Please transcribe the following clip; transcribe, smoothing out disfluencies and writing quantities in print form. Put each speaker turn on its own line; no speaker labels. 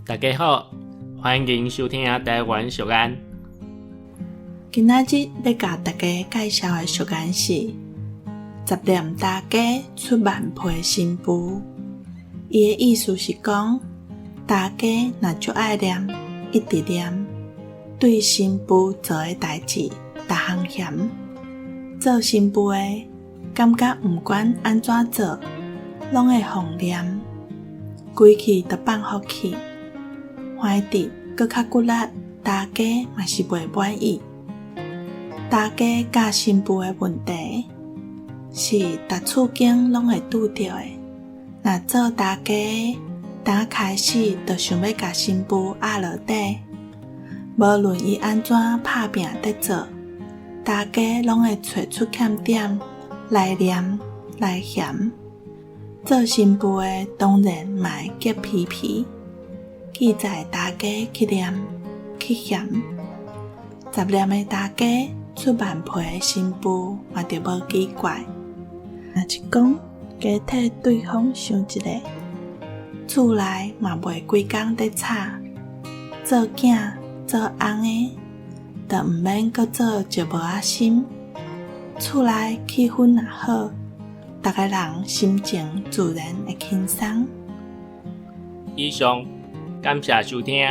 大家好，歡迎收聽台灣俗諺。
今仔日欲共大家介紹的俗諺是：十念大家出萬皮新婦。伊的意思是講，大家若足愛念，一直念，對新婦做的代誌，逐項嫌。做新婦的，感覺毋管按怎做，攏會予念，規氣都放予去，還佇閣較骨力，大家嘛是袂滿意。大家佮新婦的問題，是逐處境攏會拄著的。若做大家的，開始就想欲共新婦壓落底，無論伊按怎拍拚佇做，大家攏會揣出欠點來念來嫌。做新婦的當然嘛會激皮皮，記載大家去念去嫌，十念的大家出萬皮的新婦嘛就無奇怪。若是講加替對方想一下，厝內嘛袂規工佇吵，做囝做翁的，就毋免閣做石磨仔心。厝內氣氛若好，逐个人心情自然會輕鬆。
以上，感謝收聽。